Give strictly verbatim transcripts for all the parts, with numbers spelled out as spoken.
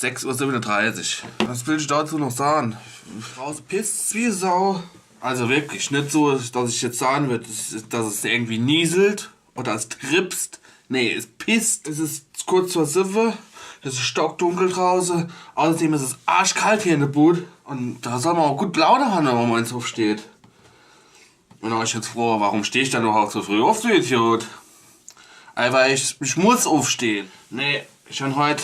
Sechs Uhr siebenunddreißig. Was will ich dazu noch sagen? Drauße pisst's wie Sau. Also wirklich, net so, dass ich jetzt sagen würd, dass, dass es irgendwie nieselt oder es dripst. Nee, es pisst. Es is kurz vor siwwe. Es is stockdunkel drauße. Außerdem is es arschkalt hier in de Bud. Und da soll man auch gut Laune haben, wenn man morgens aufsteht. Wenn ihr euch jetzt fragt, warum steh ich dann noch so früh auf, du Idiot? Ey, weil ich, ich muss aufstehen. Nee, ich han heut,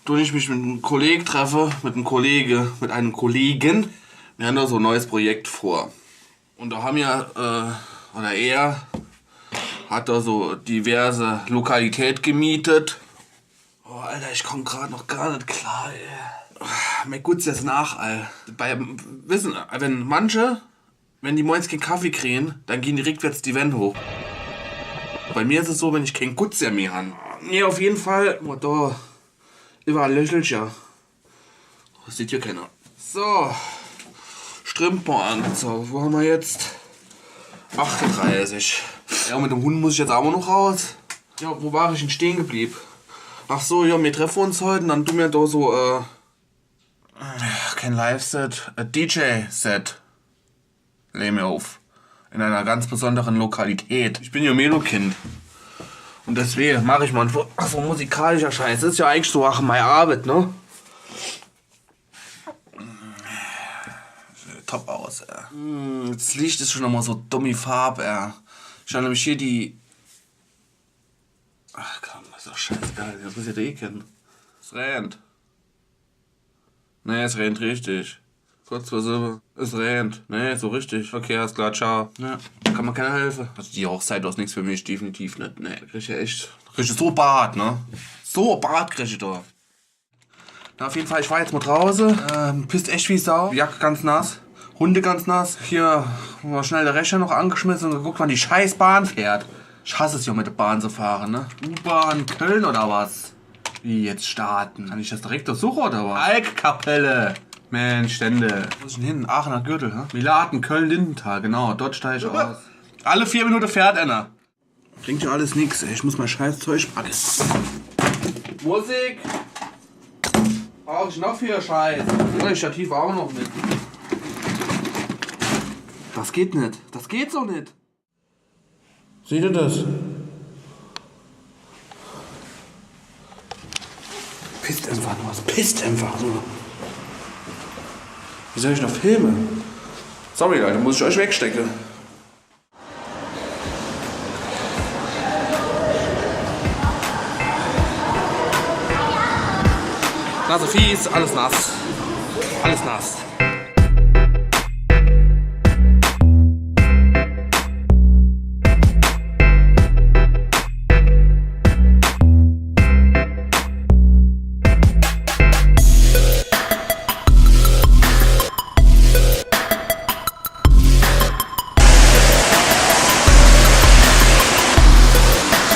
tu ich mich mit einem Kollegen treffe, mit einem Kollege, mit einem Kollegen. Wir haben da so ein neues Projekt vor. Und da haben wir, äh, oder er hat da so diverse Lokalität gemietet. Oh, Alter, ich komm grad noch gar net klar, ey. Mir gut's jetzt nach, ey. Bei, wissen, wenn manche, wenn die morgens keinen Kaffee kriegen, dann gehen die rückwärts die Wände hoch. Bei mir is es so, wenn ich kein Gutsehr mehr han. Nee, auf jeden Fall. Oh, da. Überall Löchelcher. Das sieht hier keiner. So. Strümpfe angezogen. Wo haben wir jetzt? Achtunddreißig. Ja, und mit dem Hund muss ich jetzt auch noch raus. Ja, wo war ich denn stehen geblieben? Ach so, ja, wir treffen uns heute und dann tun wir da so, äh, kein Live-Set, ein D J-Set. Lehn mir auf. In einer ganz besonderen Lokalität. Ich bin ja Melokind. Und deswegen mache ich mal so, so musikalischer Scheiß. Das ist ja eigentlich so auch meine Arbeit, ne? Top aus, ey. Mm, das Licht ist schon nochmal so dumm wie Farb, ey. Ich habe nämlich hier die. Ach komm, ist doch scheißegal, das muss ja eh kennen. Es rennt. Nee, es rennt richtig. Kurz vor sieben. Es rennt. Nee, so richtig. Okay, alles klar, ciao. Ja, kann man keiner helfen. Also die Hochzeit, das ist nichts für mich, definitiv nicht. Nee, da krieg ich ja echt. Da krieg ich so Bart, ne? So Bart krieg ich da. Na, auf jeden Fall, ich war jetzt mal draußen. Ähm, pisst echt wie Sau. Jacke ganz nass. Hunde ganz nass. Hier mal schnell der Rechner noch angeschmissen und geguckt, wann die scheiß Bahn fährt. Ich hasse es ja, mit der Bahn zu fahren, ne? U-Bahn Köln oder was? Wie jetzt starten? Kann ich das direkt durchsuchen oder was? Alkkapelle. Mensch, Stände. Wo muss ich denn hin? Aachener Gürtel, hä? Milaten, Köln, Lindenthal, genau. Dort steig ich aus. Alle vier Minuten fährt einer. Bringt ja alles nix, ey. Ich muss mein scheiß Zeug packen. Musik! Brauch ich noch viel Scheiß. Ja, das Stativ auch noch mit. Das geht nicht. Das geht so nicht. Seht ihr das? Pisst einfach nur. Es pisst einfach nur. Wie soll ich noch filmen? Sorry, Leute, muss ich euch wegstecken. Nasse Fies, alles nass. Alles nass.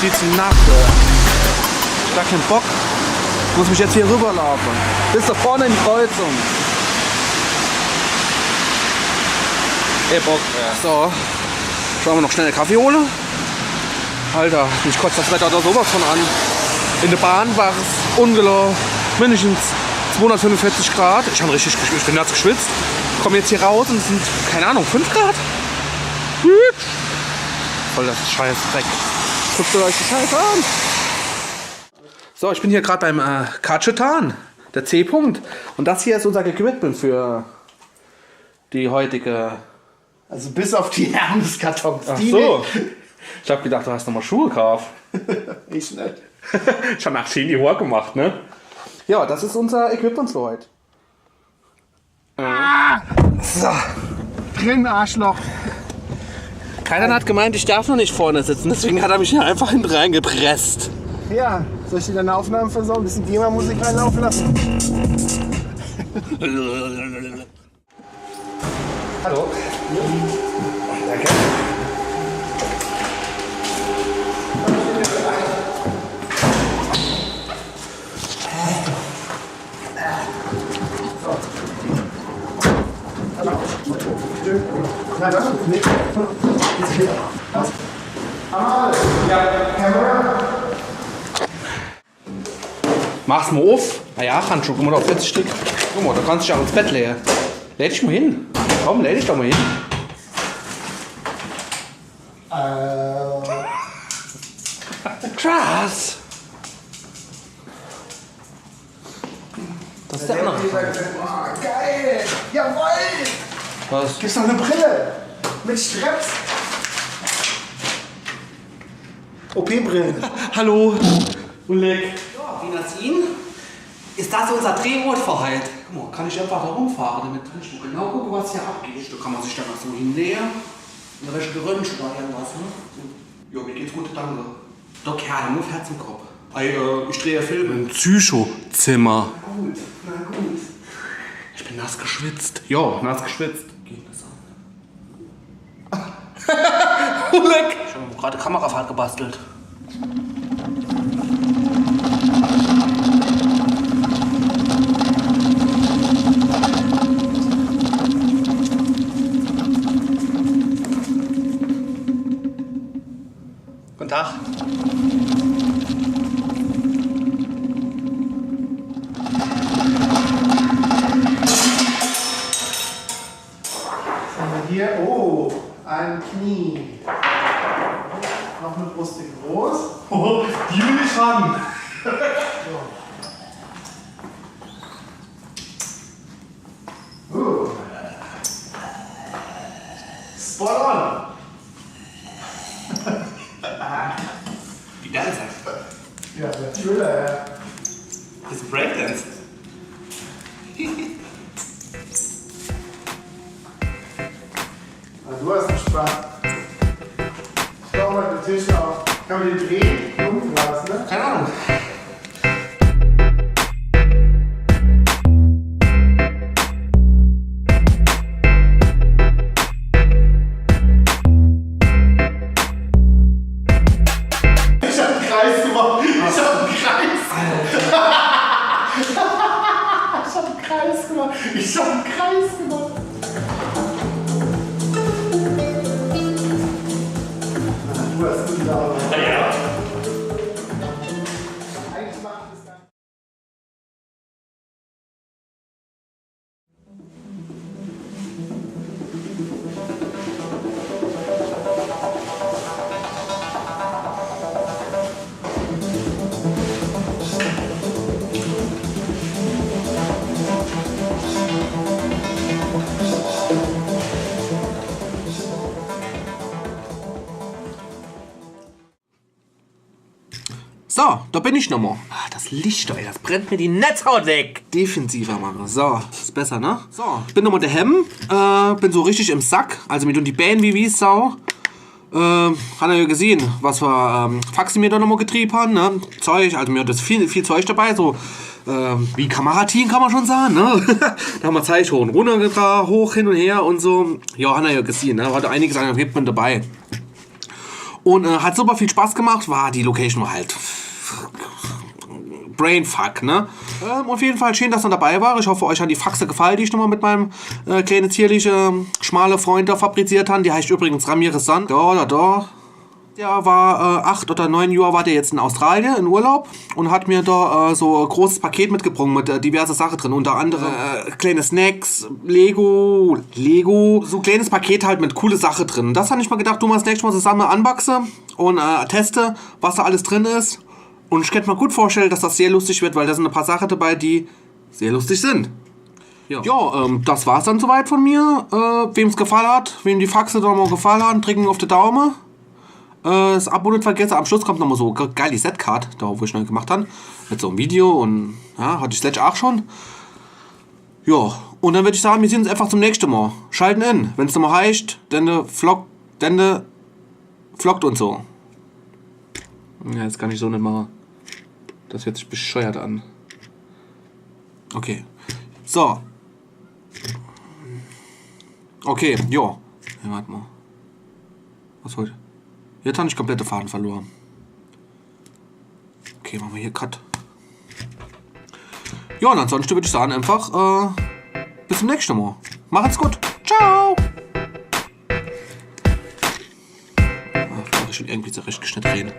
Sieht's nach, äh, ich hab keinen Bock. Muss mich jetzt hier rüberlaufen. Bis da vorne in die Kreuzung. Ey, Bock, ja. So. Schauen wir noch schnell einen Kaffee holen. Alter, mich kotzt das Wetter da sowas von an. In der Bahn war es ungelogen. Mindestens zweihundertfünfundvierzig Grad. Ich hab richtig geschwitzt. Ich bin nass geschwitzt. Komm jetzt hier raus und es sind, keine Ahnung, fünf Grad. Voll das Scheißdreck. Guckt euch die Scheiße an. So, ich bin hier gerade beim, äh, Katschitan, der C-Punkt. Und das hier ist unser Equipment für die heutige. Also bis auf die Hermes-Kartons. Ach so. Ich hab gedacht, du hast nochmal Schuhe gekauft. Ich nicht. Ich hab nach zehn die Haare gemacht, ne? Ja, das ist unser Equipment für heute. So. Drin, Arschloch. Kaidan hat gemeint, ich darf noch nicht vorne sitzen, deswegen hat er mich hier einfach hinten reingepresst. Ja, soll ich dir deine Aufnahmen versauen? Ein bisschen GEMA-Musik reinlaufen lassen? Hallo. Danke. Mach's mo uff. Na ja, Handschuh, guck mo do, vierzig Stück. Guck mo, do kannsch dich ach ins Bett leje. Leg dich mo hin. Komm, leg dich doch mo hin. Äh. Krass. Das is der andere. Boah, geil! Jawoll! Was? Gibt's noch e Brill? Mit Sträpps? O P-Brill. Hallo. Oleg. Ja, wie mer sehn, is das unser Drehort für heit. Guck mo, kann ich einfach do rumfahre, damit kann ich mo genau gucke, was hier abgeht. Do kann mer sich dann ach so hinleje. Un do werd geröntgt oder irgendwas, ne? So. Ja, mir geht's gut, danke. Der Kerl, nur Herz im Kopf. Ei, äh, ich dreh e Film. Im Psychozimmer. Na gut, na gut. Ich bin nass geschwitzt. Ja, nass geschwitzt. Geht das an? Oleg! Ich hab grad Kamerafahrt gebastelt. Guten Tag. Was haben wir hier? Oh, ein Knie. Noch eine Brust in groß. Oh, die will ich haben. So. Uh. Spot on. Wie geil ist das? Ja, der Thriller, ja. Das ist ein Breakdance. Na, du hast einen Spaß. Schau mal den Tisch auf. Kann man den drehen? Irgendwas, ne? Keine Ahnung. Ich hab einen Kreis gemacht. Ich hab einen Kreis. Alter. Ich hab einen Kreis gemacht. Ich hab einen Kreis gemacht. Du hast gut gelaufen. Ja. Eigentlich macht das gar nicht. So, do bin ich nochmo. Ah, das Licht, ey, das brennt mir die Netzhaut weg. Defensiver mache. So, is besser, ne? So, ich bin nochmo dahemm. Äh, bin so richtig im Sack. Also mir dun die Bään weh wie Sau. Ähm, han er jo gesehn, was für, ähm, Faxe mir do nochmo getrieb han, ne? Zeug, also mir hat das viel, viel Zeug dabei, so, ähm, wie Kamerateam kann man schon sahn, ne? Do han mer Zeug hoch un runner getra-, hoch, hin un her un so. Ja, han er jo gesehn, ne? Hat einiges an Equipment dabei. Un, äh, hat super viel Spaß gemacht, war, die Location war halt Brainfuck, ne? Ähm, auf jeden Fall schön, dass er dabei war. Ich hoffe, euch han die Faxe gefall, die ich nochmo mit meinem, äh, kleine, zierliche, schmale Freund do fabriziert han. Die heißt übrigens Ramirez San. Do, do, do. Der war, äh, acht oder neun Johr war der jetzt in Australien in Urlaub un hat mir do, äh, so e großes Paket mitgebrung mit, äh, diverse Sache drin, unter anderem, äh, kleine Snacks, Lego, Lego, so kleines Paket halt mit coole Sache drin. Un das han ich mer gedacht, du mer das nächste Mal zusamme unboxe un, äh, teste, was do alles drin is. Un ich könnt mer gut vorstelle, dass das sehr lustig wird, weil do sin e paar Sache dabei, die sehr lustig sin. Ja. Ja, ähm, das war's dann soweit von mir. Äh, wem's gefall hat, wem die Faxe do nochmo gefall hat, drücken auf de Daume. Äh, das Abo net vergesse. Am Schluss kommt nochmo so ge-, geil die Setcard, do wo ich noch gemacht han. Mit so em Video un, ja, hatt ich letzt ach schon. Ja, un dann würd ich sahn, mir sehn uns einfach zum nächste Mal. Schalten in, wenn's nochmo heißt, denn de Vlog, denn de Vlogt un so. Ja, das kann ich so net mache. Das hört sich bescheuert an. Okay. So. Okay, jo. Hey, wart mal. Was wollt ich? Jetzt han ich komplett de Faden verlor. Okay, mache mer hier Cut. Ja, un ansonsten würd ich sahn, einfach, äh, bis zum nächste Mal. Machen's gut. Ciao. Ah, ich wollt schon irgendwie zurechtgeschnitten reden.